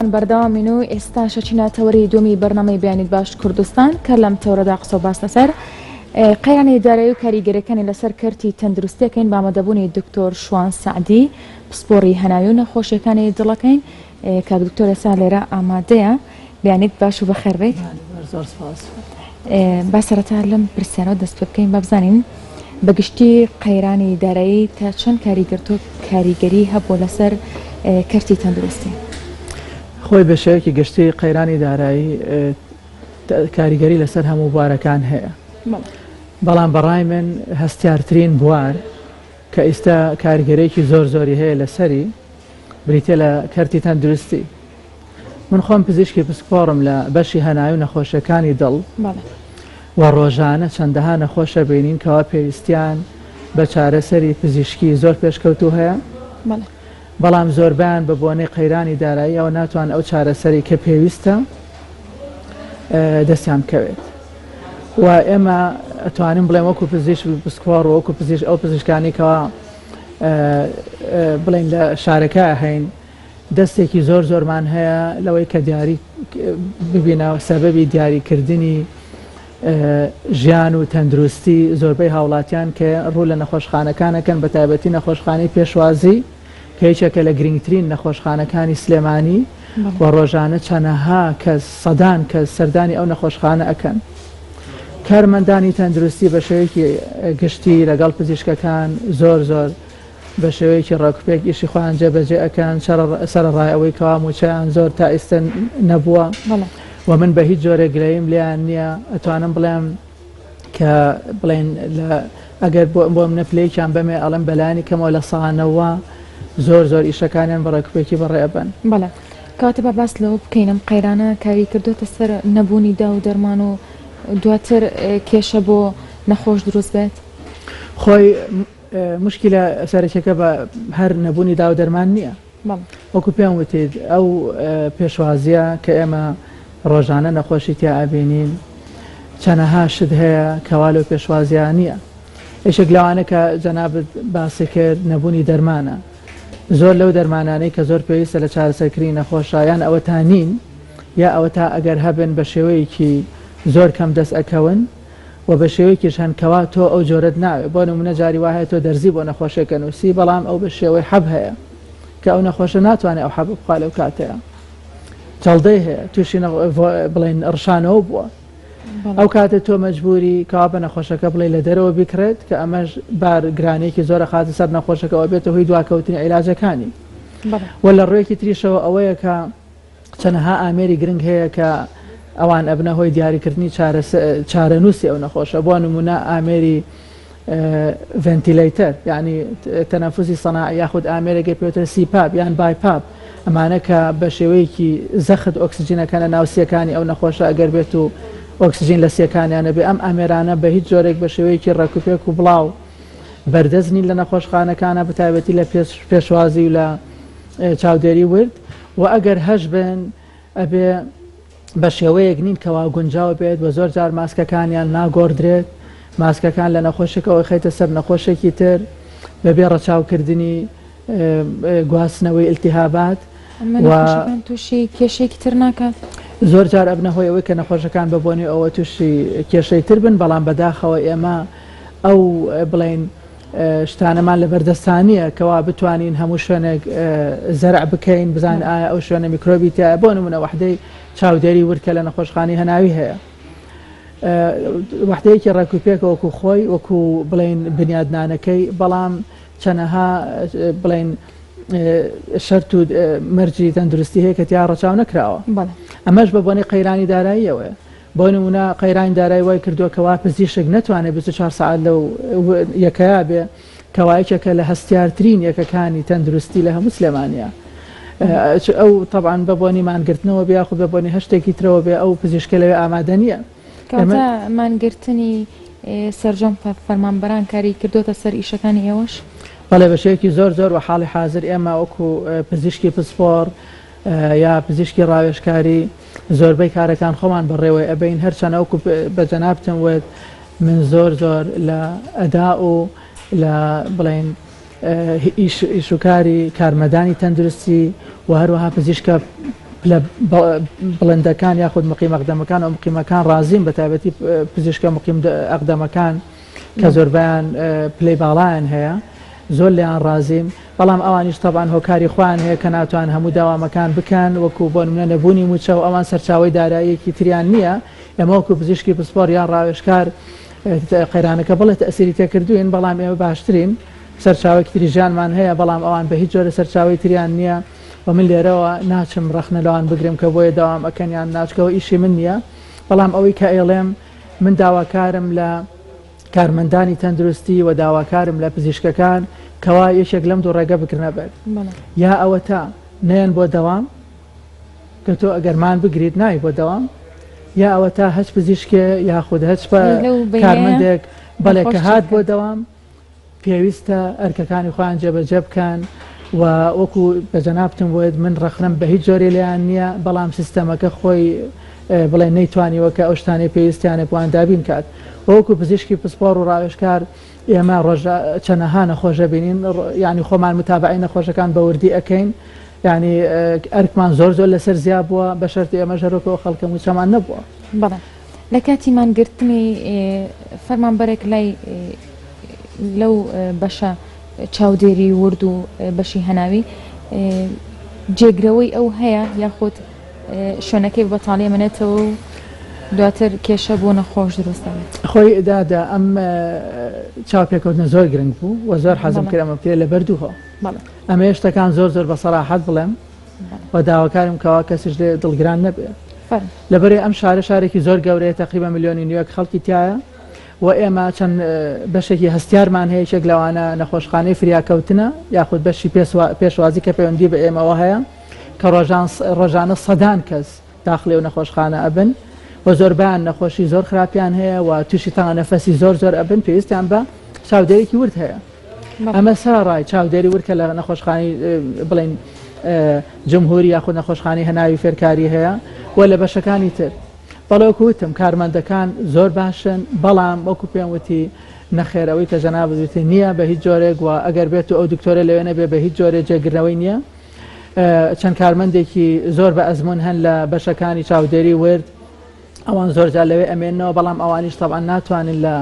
بەردەوامین و ئێستاش ئەچینە تەوەری دووەمی بەرنامەی بەیانیت باش کوردستان کە لەم تەوەرەدا قسە و باس لەسەر قەیرانی دارایی و کاریگەریەکانی لەسەر کەرتی تەندروستیەکەین بە ئامادەبوونی دکتۆر شوان سەعدی پسپۆڕی هەناوی و نەخۆشیەکانی دڵەکەین کاک دکتۆر ئێستا لێرە ئامادەیە بیانیت باش و بەخێر بیت زۆر سپاس. با سەرەتا لەم پرسیارەوە دەست پێ بکەین با بزانین بە گشتی قەیرانی دارایی تا چەند کاریگەرتۆ کاریگەری هەبووە لەسەر کەرتی تەندروستی؟ خۆی بە شێوەیەکی گشتی قەیرانی دارایی کاریگەری لەسەر هەموو بوارەکان هەیە بەڵام بەڕای من هەستیارترین بوار کە ئیستا کاریگەرێکی زۆر زۆری هەیە لەسەری بریتە لە کەرتی تەندروستی من خۆم پزیشکی پسپۆڕم لە بەشی هەناوی و نەخۆشیەکانی دڵ و ڕۆژانە چەندەها نەخۆش ئەبینین کەوا پێویستیان بە چارەسەری پزیشکی زۆر پێشکەوتوو هەیە بەڵام زۆربیان بە بۆنەی قەیرانی داراییەوە ناتوان ئەو چارەسەری کە پێویستە دەستیان بکەوێت و ئێمە ئەتوانین بڵێم وەکو پزیشک پسپۆڕ وەکو پزیشک ئەو پزیشکانی کەوا بڵێن لە شارەکە هەین دەستێکی زۆر زۆرمان هەیە لەوەی کە دیاری ببینە سەبەبی دیاریکردنی ژیان و تەندروستی زۆربەی هاوڵاتیان کە ڕوو لە نەخۆشخانەکانەکەن بە تایبەتی نەخۆشخانەی پێشوازی کە یەکێکە لە گرنگترین نەخۆشخانەکانی سلێمانی و ڕۆژانە چەنەها کەس سەدان کەس سەردانی ئەو نەخۆشخانە ئەکەن. کارمەندانی تەندروستی بە شێوەیەکی گشتی لەگەڵ پزیشکەکان زۆر زۆر بە شێوەیەکی ڕێکوپێک ئیشی خۆیان جێبەجێ ئەکەن، سەرەڕای ئەوەی کەوا مووچەیان زۆر تا ئیستە نەبووە و من بە هیچ جۆرێک گلەییم لێیان نییە، ئەتوانم بڵێم کە بڵێن لە ئەگەر بۆ منە پلەیەکیان بەمێ ئەڵێم بەلایەنی کەمەوە لە سانەوە زۆر زۆر ئیشەکانیان بە ڕێکوپێکی بەڕێ ئەبەن. بەڵێ کەواتە با باس لەوە بکەین ئەم قەیرانە کاری کردۆتە سەر نەبوونی داو و دەرمان و دواتر کێشە بۆ نەخۆش دروست بێت؟ خۆی موشکیلە سەرەکیەکە بە هەر نەبوونی داو دەرمان نییە. وەکو پێم وتیت ئەو پێشوازیە کە ئێمە ڕۆژانە نەخۆشی تیا ئەبینین چەنەها شت هەیە کەوا لەو پێشوازیە نییە. یەکێک لەوانە کە جەنابت باسی کرد نەبوونی دەرمانە. زۆر لەو دەرمانانەی کە زۆر پێویستە لە چارەسەرکردنی نەخۆشە یان ئەوەتا نین یا ئەوەتا ئەگەر هەبن بە شێوەیەکی زۆر کەم دەست ئەکەون وە بە شێوەیەکیش هەن کەوا تۆ ئەو جۆرەت ناوێ بۆ نمونە جاری وا هەیە تۆ دەرزی بۆ نەخۆشێک ئەنوسی بەڵام ئەو بە شێوەی حەب هەیە کە ئەو نەخۆشە ناتوانێ ئەو حەبە بخوا لەو کاتەیە جەڵدەی هەیە تووشی بڵێن ڕشانەوە بووە ئەو کاتە تۆ مەجبوری کەوا بە نەخۆشەکە بڵێ لە دەرەوە بیکڕێت کە ئەمەش بار گرانێکی زۆرە خاتە سەر نەخۆشەکەەوە بێتە هۆی دواکەوتنی عیلاجەکانی وە لە ڕوویەکی تریشەوە ئەوەیە کە چەنەها ئامێری گرنگ هەیە کە ئەوان ئەبنە هۆی دیاریکردنی چارەنووسی ئەو نەخۆشە بۆ نمونە ئامێری ventilator یعنی تەنەفوسی سەناعی یاخود ئامێرێکی پێوترە CPAP یان BiPAP ئەمانە کە بە شێوەیەکی زەخت ئۆکسجینەکەنە ناو سیەکانی ئەو نەخۆشە ئەگەر بێت و ئۆکسجین لە سیەکانیانە بێ ئەم ئامێرانە بە هیچ جۆرێک بە شێوەیەکی ڕێکوپێک و بڵاو بەردەست نین لە نەخۆشخانەکانە بەتایبەتی لە پێشوازی و لە چاودێری ورد وە ئەگەر هەش بن ئەبێ بە شێوەیەک نین کەوا گونجاو بێت وە زۆر جار ماسکەکانیان ناگۆڕدرێت ماسکەکان لە نەخۆشێکەوە خەیتە سەر نەخۆشێکی تر بەبێ ڕەچاوکردنی گواستنەوەی التهابات و تووشی کێشێکی تر ناکات زۆر جار ئەبنە هۆی ئەوەی کە نەخۆشەکان بە بۆنەی ئەوە تووشی کێشەی تر بن بەڵام بەداخەوە ئێمە ئەو بڵین شتانەمان لەبەردەستا نییە کەوا بتوانین هەموو شوێنێک زەرع بکەین بزانین ئایا ئەو شوێنە میکرۆبی تایە بۆ نمونە وەحدەی چاودێری ورد کە لە نەخۆشخانەی هەناوی هەیە وەحدەیەکی ڕێکوپێکە وەکو خۆی وەکو بڵین بنیادنانەکەی بەڵام چەنەها بڵین شەرت و مەرجی تەندروستی هەیە کە تیا ڕەچاو نەکراوە ئەمەش بە بۆنەی قەیرانی داراییەوەیە بۆ نموونە قەیرانی دارای وای کردووە کەوا پزیشک نەتوانێت 24 سەعات لەو یەکەیا بێ کەوا یەکێکە لە هەستیارترین یەکەکانی تەندروستی لە هەموو سلێمانیا. ئەو تەبعەن بە بۆنی مانگرتنەوە بێ یاخود بە بۆنی هەر شتێکی ترەوە بێ ئەو پزیشکە لەوێ ئامادە نییە. کەواتە مانگرتنی سەرجەم فەرمانبەران کاری کردۆتە سەر ئیشەکانی ئێوەش؟ بەڵێ بە شێوەیەکی زۆر زۆر وە حاڵی حازر ئێمە وەکو پزیشکی پسپۆڕ یا پزیشکی ڕاوێژکاری زۆربەی کارەکان خۆمان بەڕێوەی ئەبەین هەرچەنە وەکو بە جەنابتم وت من زۆر زۆر لە ئەدا و لە بڵێن ئیش و کاری کارمەدانی تەندروستی و هەروەها پزیشکە پلە بڵندەکان یاخود مقیم ئەقدەمەکان و مقیمەکان ڕازیم بە تایبەتی پزیشکە مقیم ئەقدەمەکان کە زۆربیان پلەی باڵایان هەیە زۆر لێیان ڕازیم بەڵام ئەوانیش تەبعەن هۆکاری خۆیان هەیە کە ناتوان هەموو داوامەکان بکەن وەکو بۆ نمونە نەبوونی موچە و ئەوان سەرچاوەی داراییەکی تریان نییە ئێمە وەکو پزیشکی پسپۆر یان ڕاوێژکار قەیرانەکە بڵێ تەسیری تێکردوین بەڵام ئێمە باشترین سەرچاوەیەکی تری ژیانمان هەیە بەڵام ئەوان بە هیچ جۆرە سەرچاوەی تریان نییە و من لێرەوە ناچم ڕەخنە لەوان بگرم کە بۆیە دەوام ئەکەن یان ناچکەوە ئیشی من نییە بەڵام ئەوەی کە ئەیڵێم من داواکارم لە کارمەندانی تەندروستی و داواکارم لە پزیشکەکان کەوا یەکێک لەم دوو ڕێگە بگرنە بەر یا ئەوەتا نەیەن بۆ دەوام کە تۆ ئەگەر مان بگریت نای بۆ دەوام یا ئەوەتا هەچ پزیشکێ یاخود هەچ کارمەندێک بەڵێ کە هات بۆ دەوام پێویستە ئەرکەکانی خۆیان جێبەجێ بکەن و وەکو بە جەنابتم وت من ڕەخنەم بە هیچ جۆرێ لێیان نییە بەڵام سیستەمەکە خۆی بڵێ نەیتوانیوە کە ئەو شتانەی پێویستیانە بۆیان دابین کات وەکو پزیشکی پسپۆڕ و ڕاوێژکار ئێمە ڕۆژ چەنەها نەخۆش ئەبینین یعنی خۆمان متابعەی نەخۆشەکان بە وردی ئەکەین یعنی ئەرکمان زۆر زۆر لەسەر زیاد بووە بە شەرتی ئێمەش هەر وەکو ئەو خەڵکە مووچەمان نەبووە. بەڵێ لە کاتی مانگرتنی فەرمانبەرێک لای لەو بەشە چاودێری ورد و بەشی هەناوی جێگرەوەی ئەو هەیە یاخود شوێنەکەی بە بەتاڵی ئەمێنێتەوە و دواتر کێشە بۆ نەخۆش دروست دەبێت. خۆی دادە ئەم چاوپێکەوتنە زۆر گرنگ بوو و زۆر حەزم کرد ئەمە بکرێت لەبەر دوو هۆ. ئەمەیە شتەکان زۆر زۆر بە سەراحەت بڵێم و داواکارم کەوا کەسیش لێ دڵگران نەبێ. لەبەرێ ئەم شارە شارێکی زۆر گەورەیە تقریبا ملیۆنی نیوەک خەڵکی تایە و ئێمە چەند بەشێکی هەستیارمان هەیە یەکێک لەوانە نەخۆشخانەی فریاکەوتنە یاخود بەشی پێشوازی کە پەیوەندی بە ئێمەوە هەیە کە ڕۆژان ڕۆژانە سەدان کەس داخلی ئەو نەخۆشخانە ئەبن و زۆربیان نەخۆشی زۆر خراپیان هەیە و تووشی تەنگە نەفەسی زۆر زۆر ئەبن پێویستیان بە چاودێرێکی ورد هەیە ئەمە سەرەڕای چاودێری ورد کە لە نەخۆشخانەی بڵین جمهوری یاخود نەخۆشخانەی هەناوی فێرکاری هەیە و لە بەشەکانی تر بەڵێ وەکو وتم کارمەندەکان زۆر باشن بەڵام وەکو پێم وتی نەخێر ئەوەی کە جەنابت وتی نییە بە هیچ جۆرێک و ئەگەر بێت و ئەو دکتۆرە لەوێ نەبێ بە هیچ جۆرێ جێگرنەوەی نییە چەند کارمەندێکی زۆر بە ئەزمون هەن لە بەشەکانی چاودێری ورد ئەوان زۆر جار لەوێ ئەمێنەوە بەڵام ئەوانیش تەبعەن ناتوانن لە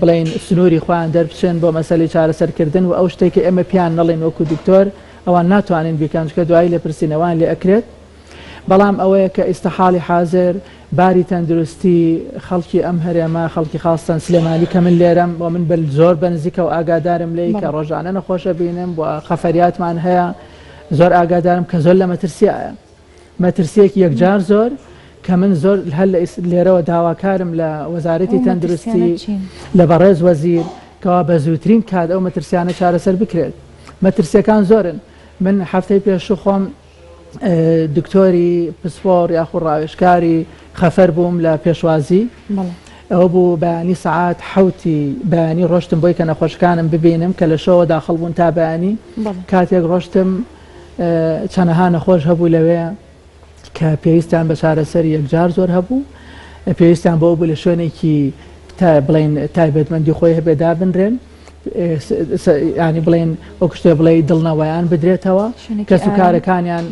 بڵین سنووری خۆیان دەربچن بۆ مەسەلی چارەسەرکردن و ئەو شتێک کە ئێمە پیان نەڵێن وەکو دکتۆر ئەوان ناتوانن بیکەن چونکە دوایی لێپرسینەوەیان لێ ئەکرێت بەڵام ئەوەیە کە ئیستا حاڵی حازر باری تەندروستی خەڵکی ئەم هەرێمە خەڵکی خاستەن سلێمانی کە من لێرەم و من بە زۆر بە نزیکەوە ئاگادارم لێی کە ڕۆژانە نەخۆشە بینم و خەفەریاتمان هەیە زۆر ئاگادارم کە زۆر لە مەترسیایە مەترسیەکی یەکجار زۆر کە من زۆر هەر لە لێرەوە داواکارم لە وەزارەتی تەندروستی لە بەڕێز وەزیر کەوا بە زووترین کات ئەو مەترسیانە چارەسەر بکرێت مەترسیەکان زۆرن من هەفتەی پێشوو خۆم دکتۆری پسپۆڕ یاخود ڕاوێژکاری خەفەر بووم لە پێشوازی ئەوە بوو بەیانی سەعات حوتی بەیانی ڕۆشتم بۆی کە نەخۆشەکانم ببینم کە لە شەوە داخڵ بوون تا بەیانی کاتێک ڕۆشتم چەنەها نەخۆش هەبوو لەوێ کە پێویستیان بە چارەسەری یەکجار زۆر هەبوو پێویستیان بەوە بوو لە شوێنێکی تا بڵێن تایبەتمەندی خۆی هەبێ دابنرێن ینی بڵێن وەک شتێ بڵێ دڵنەوەیان بدرێتەوە کەس و کارەکانیان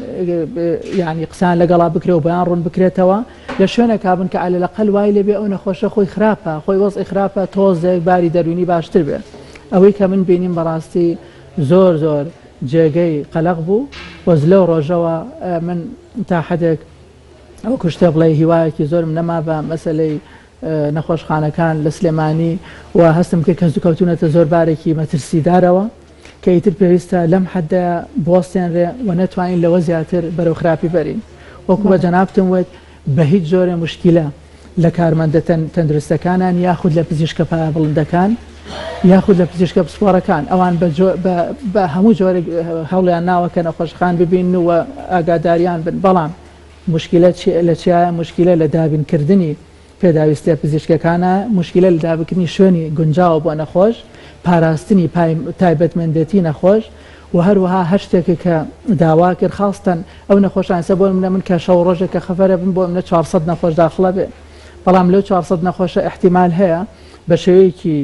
ینی قسان لەگەڵا بکرێ و بەیان ڕوون بکرێتەوە لە شوێنێکا بن کە عەلە لەقەل وای لێبێ ئەو نەخۆشە خۆی خراپە خۆی وەزعی خراپە تۆزێک باری دەروونی باشتر بێ ئەوەی کە من بینیم بەڕاستی زۆر زۆر جێگەی قەلەق بوو وەز لەو ڕۆژەوە من تا حدێک ئەو کوشتە بڵێ هیوایەکی زۆرم نەما بە مەسلەی نەخۆشخانەکان لە سلێمانی و هەستم کرد کە کەوتوونەتە زۆر بارێکی مەترسیدارەوە کە ئیتر پێویستە لەم حەدە بوەستێنرێ و نەتوانین لەوە زیاتر بەرەو خراپی بەرین. وەکو بە جەنابتم وت بە هیچ جۆرێ موشکیلە لە کارمەندە تەندروستەکانان یاخود لە پزیشکە پایەبڵندەکان یاخود لە پزیشکە پسپۆڕەکان ئەوان بە هەموو جۆرێک هەوڵیان ناوە کە نەخۆشخان ببین و ئاگاداریان بن بەڵام موشکیلە لە چیایە؟ موشکیلە لە دابینکردنی پێداویستیە پزیشکیەکانە، موشکیلە لە دابینکردنی شوێنی گونجاوە بۆ نەخۆش، پاراستنی تایبەتمەندێتی نەخۆش و هەروەها هەر شتێک کە داوا کرد خاستەن ئەو نەخۆشان ئێستا بۆ نمونە من کە شەو ڕۆژێک کە خەفەرە بم بۆ منە 400 نەخۆش داخڵە بێ بەڵام لەو 400 نەخۆشە ئیحتیمال هەیە بە شێوەیەکی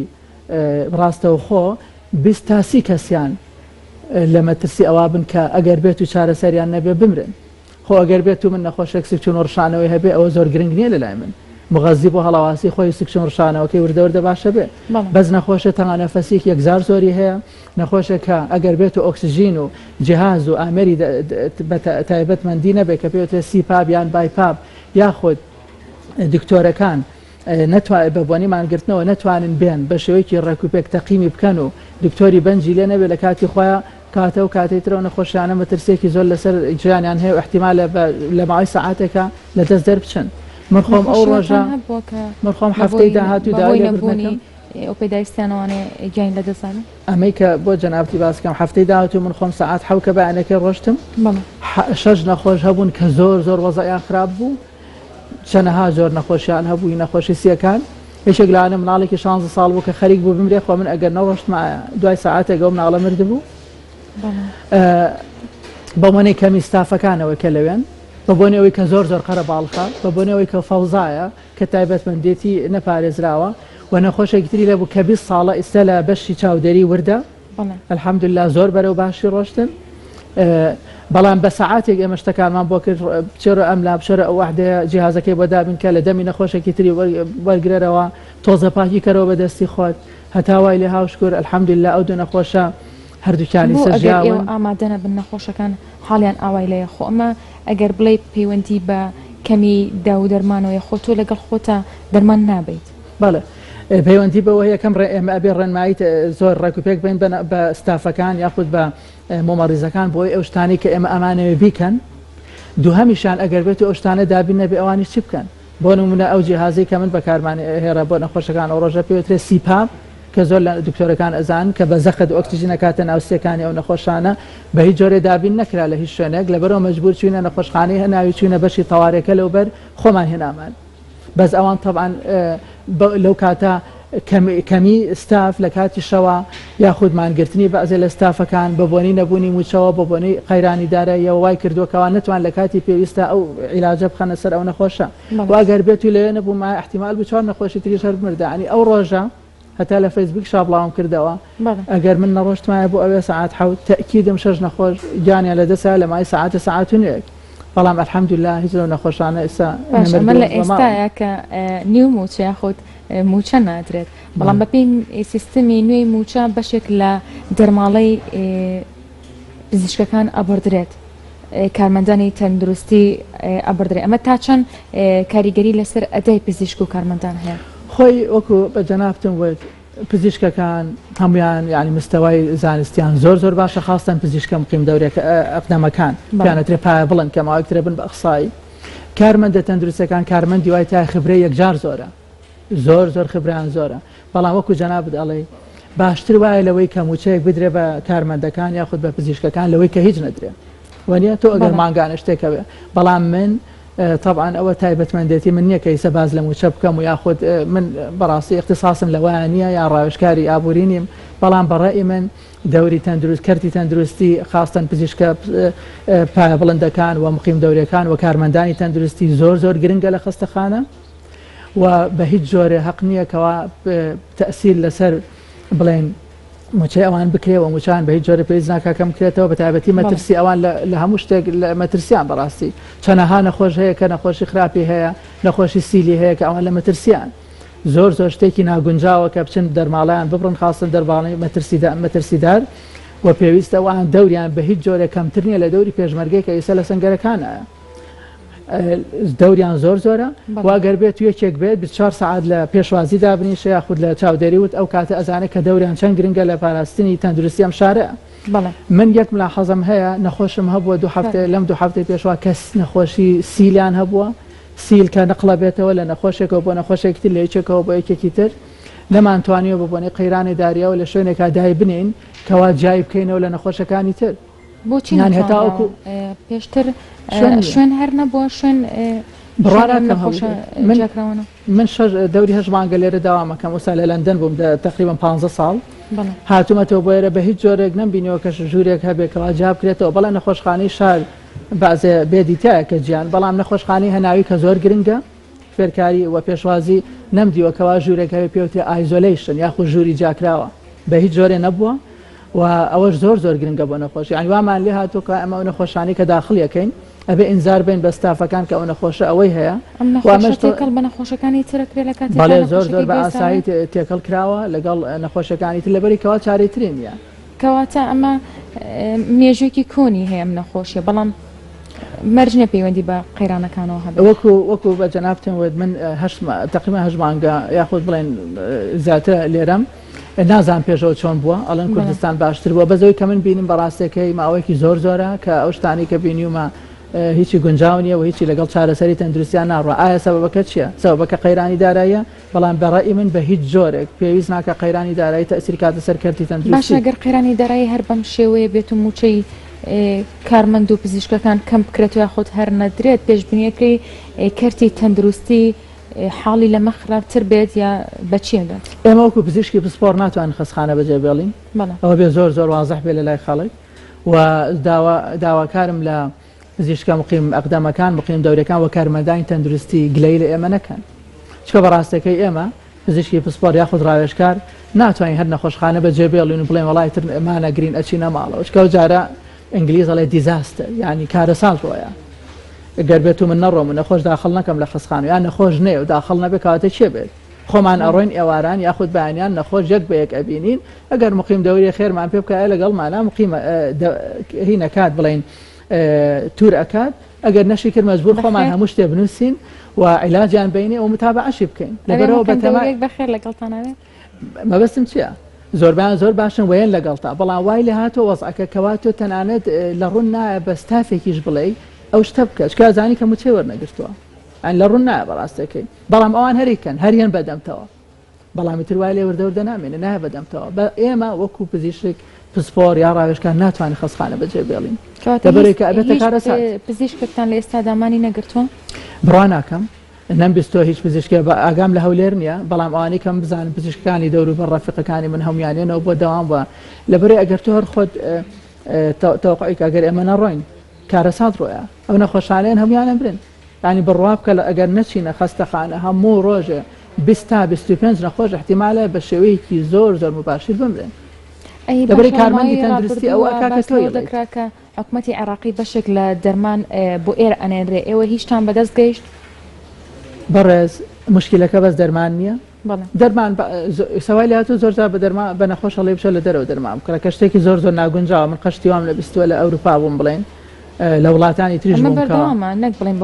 ڕاستەوخۆ 20 تا 30 کەسیان لە مەترسی ئەوە بن کە ئەگەر بێت و چارەسەریان نەبێ بمرن. خۆ ئەگەر بێت و من نەخۆشێک سکچون و ڕشانەوەی هەبێ ئەوە زۆر گرنگ نییە لە لای من مغەزی بۆ هەڵەواسی خۆی سکچون ڕشانەوەکەی وردە وردە باشە بێ بەس نەخۆشە تەنگانەفەسیەکی یەکجار زۆری هەیە نەخۆشێک کە ئەگەر بێت و ئۆکسجین و جیهاز و ئامێری بە تایبەتمەندی نەبێت کە پێوترێت CPAP یان BiPAP یاخود دکتۆرەکان نەتوا بە بۆنەی مانگرتنەوە نەتوانن بێن بە شێوەیەکی ڕێکوپێک تەقیمی بکەن و دکتۆری بەنجی لێ نەبێت لە کاتی خۆیا کاتە و کاتەی ترەوە نەخۆشیانە مەترسیەکی زۆر لەسەر ژیانیان هەیە و ئیحتیمالە بە لە ماوەی سەعاتێکا لە دەست دەربچن من خۆم ئەو ڕۆژە نەخۆشیەکان هەبووە کە من خۆم هەفتەی بەهۆی داهاتوو داوای بەهۆی لێبوردن نەبوونی ئەکەم. ئەو پێداویستیانەوانێ گیانی لەدەست دابێ؟ ئەمەی کە بۆ جەنابتی باس کەم هەفتەی داهاتوو من خۆم سەعات حەو کە بەیانەکەی ڕۆشتم بەڵێ. شەش نەخۆش هەبوون کە زۆر زۆر وەزعیان خراپ بوو چەنەها جۆر نەخۆشیان هەبوو هی نەخۆشی سیەکان یەکێک لەوانە مناڵێکی شانزە ساڵ بوو کە خەریک بوو بمرێ خۆ من ئەگەر نەڕۆشتمایە دوای سەعاتێک ئەو مناڵە مردبوو بەمۆنەی کەمی ستافەکانەوە کە لەوێن بە بۆنی ئەوەی کە زۆر زۆر قەرەباڵخە بە بۆنی ئەوەی کە فەوزایە کە تایبەتمەندێتی نەپارێزراوە و نەخۆشێکی تری لەبوو کە 20 ساڵە ئیستا لە بەشی چاودێری وردە الحمدللە زۆر بەرەو باشی ڕۆشتن بەڵام بە سەعاتێک ئێمە شتەکانمان بۆ کرد بچێرە ئەم لا بچێرە ئەو وەحدەیە جیهازەکەی بۆ دابین کە لە دەمی نەخۆشێکی تری وەرگرەرەوە تۆزە پاکی کەرەوە بە دەستی خۆت هەتا وای لێ هاوشکر الحمدللە ئەو دوو نەخۆشە هەردووکیانی بۆ ئەگەر ئێوە سەرژیاون. ئامادە نەبن نەخۆشەکان حاڵیان ئاوای لێیە خۆ ئەمە ئەگەر بڵێی پەیوەندی بە کەمی داو و دەرمانەوەیە خۆ تۆ لەگەڵ خۆتا دەرمان نابەیت. بەڵێ پەیوەندی بەوە هەیە کەم ڕێ ئێمە ئەبێ ڕێنمایی زۆر ڕێک و پێک بین بە ستافەکان یاخود بە مۆمەڕیزەکان بۆی ئەو شتانەی کە ئێمە ئەمانەوێ بیکەن دووهەمیشان ئەگەر بێت و ئەو شتانە دابین نەبێ ئەوانیش چی بکەن بۆ نمونە ئەو جیهازەی کە من بەکارمان هێڕا بۆ نەخۆشەکان ئەو ڕۆژە پێوترێ CPAP کە زۆر لە دکتۆرەکان ئەزان کە بە زەخت ئۆکسجین ئەکاتە ناو سیەکانی ئەو نەخۆشانە بە هیچ جۆرێ دابین نەکرا لە هیچ شوێنێک لەبەرەوە مەجبور چوینە نەخۆشخانەی هەناوی چوینە بەشی تەوارێکە لەوبەر خۆمان هێنامان بەس ئەوان تەبعەن لەو کاتە کەمی ستاف لە کاتی شەوە یاخود مانگرتنی بەعزێ لە ستافەکان بە بۆنەی نەبوونی مووچەوە بە بۆنەی قەیرانی داراییەوە وای کردووە کەوا نەتوان لە کاتی پێویستە ئەو عیلاجە بخەنە سەر ئەو نەخۆشە و ئەگەر بێت و لەوێ نەبوومایە ئیحتیمال بوو چوار نەخۆشی تریش هەر بمردە یانی ئەو ڕۆژە هەتا لە فەیسبوکیشا بڵاوم کردەوە ئەگەر من نەڕۆشتمایە بۆ ئەوێ سەعات حەوت تەئکیدم شەش نەخۆش گیانیان لەدەستدا لە ماوەی سەعاتە سەعات و نوێک بەڵام الحمدللە هیچ لەو نەخۆشانە ئێستا باش ئەمە نەمردوون لە و ماون. ئێستایا کە نیو مووچە یاخود مووچە نادرێت بەڵام بەپێی سیستمی نوێی مووچە بەشێک لە دەرماڵەی پزیشکەکان ئەبڕدرێت کارمەندانی تەندروستی ئەبڕدرێت ئەمە تا چەند کاریگەری لەسەر ئەدای پزیشک و کارمەندان هەیە؟ خۆی وەکو بە جەنابتم وت پزیشکەکان هەمویان یعنی مستەوای زانستیان زۆر زۆر باشە خاستەن پزیشکە مقیم دەورێک ئەقدەمەکان پیانەترێ پایە بڵند کە ماوەیەک ترە بن بە ئەخسایی کارمەندە تەندروستەکان کارمەندی وای تا خبرەی یەکجار زۆرە زۆر زۆر خبرەیان زۆرە بەڵام وەکو جەنابت ئەڵێی باشتر وایە لەوەی کە موچەیەک بدرێ بە کارمەندەکان یاخود بە پزیشکەکان لەوەی کە هیچ نەدرێ وەنیە تۆ ئەگەر مانگانە شتێک هەبێ بەڵام من طبعا ئەوە تایبەتمەندێتی من نییە کە ئیسە باز لە موچە بکەم و یاخود من بەڕاستی اختصاصم لەوە نییە یا ڕاوێژکاری ئابووری نیم بەڵام بەڕەئی من دەوری تەندروست کەرتی تەندروستی خاستەن پزیشکە پایە بڵندەکان و مقیم دەورەکان و کارمەندانی تەندروستی زۆر زۆر گرنگە لە خەستەخانە و بە هیچ جۆرێ هەق نییە کەوا تەئسیر لەسەر بڵێن موچەی ئەوان بکرێ و موچان بە هیچ جۆرە پێویست ناکا کەم بکرێتەوە بە تایبەتی مەترسی ئەوان لە هەموو شتێک لە مەترسیان بەڕاستی چەنەها نەخۆش هەیە کە نەخۆشی خراپی هەیە نەخۆشی سیلی هەیە کە ئەوان لە مەترسیان زۆر زۆر شتێکی ناگونجاوە کە بچن دەرماڵیان ببڕن خاستن دەرباڵی مەترسیدار و پێویستە ئەوان دەوریان بە هیچ جۆرێک کەمتر نییە لە دەوری پێشمەرگەی کە ئیسە لە سەنگەرەکانە. دەوریان زۆر زۆرە و ئەگەر بێت یەکێک بێت 24 سەعات لە پێشوازی دابنیشە یاخود لە چاودێری وت ئەو کاتە ئەزانێت کە دەوریان چەند گرنگە لە پاراستنی تەندروستی ئەم شارە. من یەک ملاحەزەم هەیە نەخۆشم هەبووە دوو هەفتەیە لەم دوو هەفتەی پێشوا کەس نەخۆشی سیلیان هەبووە سیل کە نقڵە بێتەوە لە نەخۆشێکەوە بۆ نەخۆشێکی تر لە یەکێکەوە بۆ یەکێکی تر نەمانتوانیوە بە بۆنەی قەیرانی داریەوە لە شوێنێکا دای بنێین کەوا جیای بکەینەوە لە نەخۆشەکانی تر. بۆچی نەتوانراوە؟ پێشتر شوێن هەر نەبووە شوێن بڕوا ناکەم هەبوو. من شەش دەوری هەشت مانگە لێرە داوامەکەم ئوسا لە لەندەن بووم تقریبا 15 ساڵ هاتوومەتەوە بۆ ئێرە بە هیچ جۆرێک نەمبینیەوە کە ژوورێک هەبێ کەوا جیا بکرێتەوە بەڵێ نەخۆشخانەی شار بەعزێ bed ی تایە کە جیان بەڵام نەخۆشخانەی هەناوی کە زۆر گرنگە فێرکاری و پێشوازی نەمدیوە کەوا ژوورێک هەبێ پێوترێ isolation یاخود ژووری جیاکراوە بە هیچ جۆرێ نەبووە و ئەوەش زۆر زۆر گرنگە بۆ نەخۆش یانی وامان لێ هاتووە کە ئەمە ئەو نەخۆشانەی کە داخڵی ئەکەین ئەبێ ئینزار بین بە ستافەکان کە ئەو نەخۆشە ئەوەی هەیە. ئەم نەخۆشە تێکەڵ بە نەخۆشەکانی تر ئەکرێ لە کاتێکا بەڵێ زۆر زۆر بە ئاسایی تێکەڵ کراوە لەگەڵ نەخۆشەکانی تر لەبەری کەوا چارەی تری نییە. کەواتە ئەمە مێژوویەکی کۆنی هەیە ئەم نەخۆشیە بەڵام مەرج نیە پەیوەندی بە قەیرانەکانەوە هەبێت. وەکو وەکو بە جەنابتم وت من هەشت تەقریبا هەشت مانگە یاخود بڵێن زیاترە لێرەم نازانم پێشەوە چۆن بووە ئەڵێن کوردستان باشتر بووە بەس ئەوەی کە من بینیم بەڕاستەکەی ماوەیەکی زۆر زۆرە کە ئەو شتانەی کە بینیومە هیچی گونجاو نییە و هیچی لەگەڵ چارەسەری تەندروستیان ناڕوا ئایا سەبەبەکە چییە؟ سەبەبەکە قەیرانی داراییە بەڵام بە ڕەئی من بە هیچ جۆرێک پێویست ناکا قەیرانی دارایی تەئسیر کاتە سەر کەرتی باشە تەندروستی. گەر قەیرانی دارایی هەر بەم شێوەیە بێت و مووچەی کارمەند و پزیشکەکان کەم بکرێت و یاخود هەر نەدرێت پێشبینیەکەی کەرتی تەندروستی حاڵی لەمە خراپتر بێت یا بە چی ئەگات؟ ئێمە وەکو پزیشکی پسپۆڕ ناتوانین خەستخانە بەجێ بێڵین ئەوە بێ زۆر زۆر وازح بێ لە لای خەڵک و داواکارم لە پزیشکە مقیم ئەقدەمەکان مقیم دەورەکان و کارمەندانی تەندروستی گلەیی لە ئێمە نەکەن چکە بە ڕاستەکەی ئێمە پزیشکی پسپۆر یاخود ڕاوێژکار ناتوانین هەر نەخۆشخانە بە جێ بێڵین و بڵێن وەڵای تر ئەمانە گرین ئەچینە ماڵەوە چکە ئەو جارە ئینگلیز ئەڵێ disaster یعنی کارەسات ڕۆیە گەر بێت و من نەڕۆم و نەخۆش داخڵ نەکەم لە خەستخانە یان نەخۆش نەیە و داخڵ نەبێ کەواتە کێ بێت خۆمان ئەڕۆین ئێواران یاخود بەیانیان نەخۆش یەک بە یەک ئەبینین ئەگەر مقیم دەوری خێرمان پێ بکایە لەگەڵمانا مقیم هی نەکات بڵێین تور ئەکات ئەگەر نەشی کرد مەجبور خۆمان هەموو شتێ بنووسین و عیلاجیان بینێ و متابعەشی بکەین لەبەرەوە بەتەما بەخێر لەگەڵتاناوێ مەبەستم چییە؟ زۆربیان زۆر باشن وەیەن لەگەڵتا بەڵام وای لێ هاتووە وەزعەکە کەوا تۆ تەنانەت لە ڕوون نایە بە ستافێکیش بڵێی ئەو شتە بکە چکە زانی کە موچەی وەرنەگرتووە ئەن لە ڕوون نایە بەڕاستەکەی بەڵام ئەوان هەریکەن هەریەن بەدەمتەوە بەڵام ئیتر وای لێ وردە وردە نامێنێ نایە بەدەمتەوە بە ئێمە وەکو پزیشک پسپۆر یا ڕاوێژکار ناتوانین خەستخانە بەجێ بێڵین لەبەرئەوەی کە ئەبێتە کارەسات. پزیشکێکتان لە ئێستادا مانی نەگرتووە؟ بڕوا ناکەم نەمبیستووە هیچ پزیشکێ بە ئاگام لە هەولێر نییە بەڵام ئەوانەی کە من بزانم پزیشکەکانی دەوروبەر ڕەفیقەکانی من هەموویان یەنەوە بۆ دەوام وە لەبەرئەوەی ئەگەر تۆ هەر خۆت تەوەقوعی کە ئەگەر ئێمە نەڕۆین کارەسات ڕۆیە ئەو نەخۆشانەیان هەموویان ئەمرن یانی بڕوا بکە لە ئەگەر نەچینە خەستەخانە هەموو ڕۆژێ 20 تا 25 نەخۆش احتیمالە بە شێوەیەکی زۆر زۆر مباشر بمرن ئەی لەبەری باشە لە کارمەندی ماوەی تەندروستی ئەوە ڕابردووە ئەکا کە باس تۆ لەوە ئیڵێیت. دەکرا کە حکومەتی عێراقی بەشێک لە دەرمان بۆ ئێرە ئەنێنرێ ئێوە هیچتان بەدەست گەیشت؟ بەڕێز موشکیلەکە بەس دەرمان نییە بەڵێ. دەرمان سەوای لێهاتوو زۆر جار بە دەرمان بە نەخۆش ئەڵێ بچۆ لە دەرەوە دەرمان بکڕە کە شتێکی زۆر زۆر ناگونجاوە من قەشتی وام نەبیستووە لە ئەوروپا بووم بڵێن لە وڵاتانی تریش ئەمە بووم کە بەردەوامە نەک بڵێن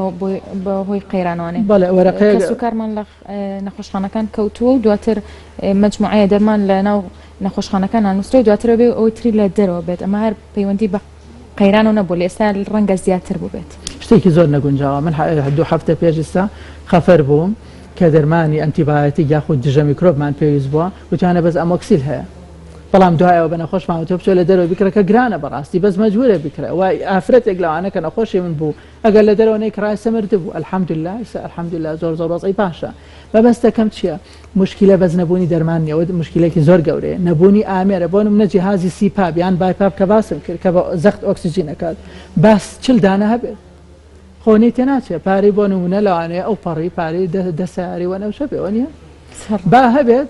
بە هۆی قەیرانەوانێ بەڵێ وەرەقەیەک کەسوکارمان لە نەخۆشخانەکان کەوتووە و دواتر مەجموعەیە دەرمان لە ناو نەخۆشخانەکان نانووسرێ و دواتر ئەبێ ئەوەی تری لە دەرەوە بێت ئەمە هەر پەیوەندی بە قەیرانەوە نەبوو لە ئێستا ڕەنگە زیاتر بووبێت. شتێکی زۆر نەگونجاوە من دوو هەفتە پێش ئیستا خەفەر بووم کە دەرمانی ئەنتیبایۆتیک یاخود دژە میکرۆبمان پێویست بووە وتیانە بەس ئەمۆکسیل هەیە بەڵام دوایەوە بە نەخۆشمان وتووە بچۆ لە دەرەوە بیکڕە کە گرانە بەڕاستی بەس مەجبورە بیکڕێ و ئافرەتێک لەوانە کە نەخۆشی من بوو ئەگەر لە دەرەوە نەیکڕایە سە مردبوو الحمدللە ئیستا الحمدللە زۆر زۆر وەزعی باشە مەبەستەکەم چییە موشکیلە بەس نەبوونی دەرمان نیە ئەوە موشکیلەیەکی زۆر گەورەیە نەبوونی ئامێرە بۆ نمونە جیهازی CPAP یان BiPAP کە باسم کرد کە بە زەخت ئۆکسجین ئەکات باس چل دانە هەبێت خۆ نەی تێناچێ پارەی بۆ نمونە لەوانەیە ئەو پەڕی پارەی دە سەیارەی وەنەوشە بێ وەنیە با هەبێت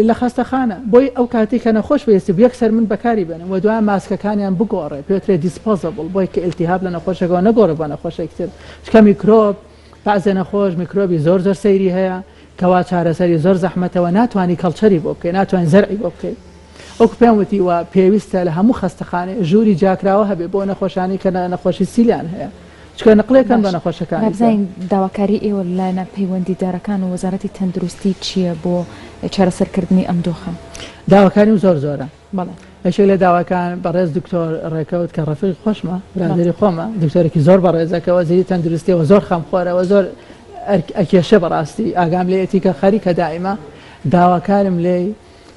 لە خەستەخانە بۆی ئەو کاتی کە نەخۆش پێویستی بوو یەکسەر من بەکاری بێنم و دوای ماسکەکانیان بگۆڕێ پێوترێ disposable بۆی کە ئیلتیهاب لە نەخۆشەکەەوە نەگۆڕێ بۆ نەخۆشێکی تر چکە میکرۆب بەعزێ نەخۆش میکرۆبی زۆر زۆر سەیری هەیە کەوا چارەسەری زۆر زەحمەتە و ناتوانی culture ی بۆ بکەی ناتوانانی زەرعی بۆ بکەی وەکو پێم وتی و پێویستە لە هەموو خەستەخانەیە ژووری جیاکراوە هەبێ بۆ نەخۆشانی کە نەخۆشی سیلیان هەیە چونکە نقلێکەن بە باش نەخۆشەکانی تر. بابزانین داواکاری ئێوە لە لایەنە پەیوەندیدارەکان و وەزارەتی تەندروستی چییە بۆ چارەسەرکردنی ئەم دۆخە؟ داواکاریم زۆر زۆرە. بەڵێ. یەکێک لە داواکان بەڕێز دکتۆر ڕێکەوت کە ڕەفیقی خۆشمە برادەری خۆمە دکتۆرێکی زۆر بەڕێزە کە وەزیری تەندروستیە و زۆر خەمخۆرە و زۆر ئەکێشێ بەڕاستی ئاگام لێیەتی کە خەریکە دائیمە داواکارم لێی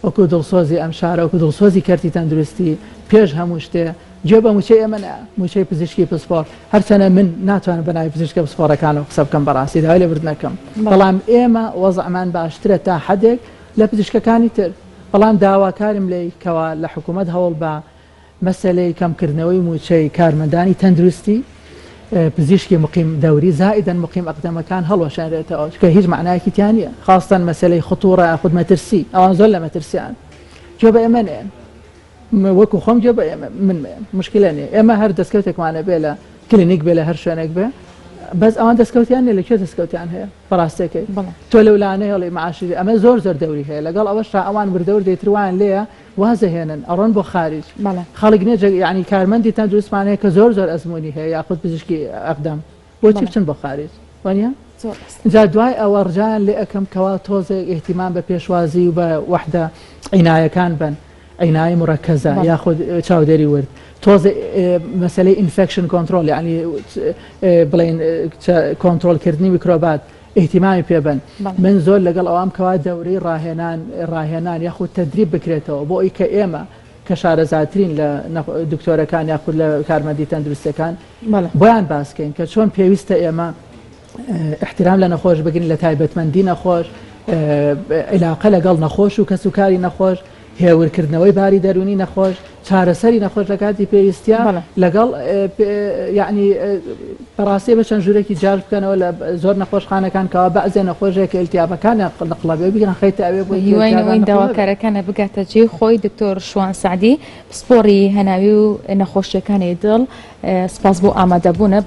وەکو دڵسۆزی ئەم شارە وەکو دڵسۆزی کەرتی تەندروستی پێش هەموو شتێ گوێ بە موچەی ئێمە نە موچەی پزیشکی پسپۆڕ هەرچەنە من ناتوانم بە ناوی پزیشکە پسپۆڕەکانەوە قسە بکەم بەڕاستی داوای لێبوردنەکەم بەڵام ئێمە وەزعمان باشترە تا حدێک لە پزیشکەکانی تر بەڵام داواکارم لێی کەوا لە حکومەت هەوڵ بە مەسەلەی کەمکردنەوەی مووچەی کارمەندانی تەندروستی، پزیشکی مقیم دەوری زائیدەن مقیم ئەقدەمەکان هەڵوەشێنرێتەوە چونکە هیچ مەعنایەکی تیا نییە خاستەن مەسەلەی خطورە یاخود مەترسی ئەوان زۆر لە مەترسیان گوێ بە ئێمە نەیەن وەکو خۆم گوێ بە ئێمە من مەیەن مشکلە نییە ئێمە هەر دەستکەوتێکمان ئەبێ لە. کلینیک بێ لە هەر شوێنێک بێ بەس ئەوان دەستکەوتیان نیە لە کوێ دەستکەوتیان هەیە بەڕاستەکەی تۆ لەو لانە هێڵی معاشی ئەمە زۆر زۆر دەوری هەیە لەگەڵ ئەوەشا ئەوان وردە وردەی تر وایان لێیە وازەهێنن ئەڕۆن بۆ خارج خەڵک نیە یعنی کارمەندی تەندروستمان هەیە کە زۆر زۆر ئەزمموی هەیە یاخود پزیشکی ئەقدام بۆچی بچن بۆ خارج وانە جا دوای ئەوە ڕجایان لێ ئەکەم کەوا تۆزێک ئیهتیمام بە پێشوازی و بە وەحدە عینایەکان بن عینایە مورەکەزە یاخود چاودێری ورد تۆزێ مەسەلەی infection control یعنی بڵێن کۆنترۆڵکردنی میکرۆبات ئیهتیمامی پێ بن من زۆر لەگەڵ ئەوام کەوا دەورەی ڕاهێنان ڕاهێنان یاخود تەدریب بکرێتەوە بۆ ئەوی کە ئێمە کە شارەزاترین لە دکتۆرەکان یاخود لە کارمەندی تەندروستەکان بۆیان باسکەین کە چۆن پێویستە ئێمە احترام لە نەخۆش بگرین لە تایبەتمەندی نەخۆش عیلاقە لەگەڵ نەخۆش و کەسوکاری نەخۆش هێورکردنەوەی باری دەروونی نەخۆش چارەسەری نەخۆش لە کاتی پێویستیا لەگەڵ یعنی بەڕاستی بە چەند ژوورێکی جار بکەنەوە لە زۆر نەخۆشخانەکان کەوا بەعزێ نەخۆشێک ئیلتیابەکانیان نقڵە بێ بیگرن خەیتە ئەوێ بۆ هیوای ئەوەین داواکارەکانە بگاتە جێی خۆی دکتۆر شوان سەعدی پسپۆڕی هەناوی و نەخۆشیەکانی دڵ سپاس بۆ ئامادەبوونە.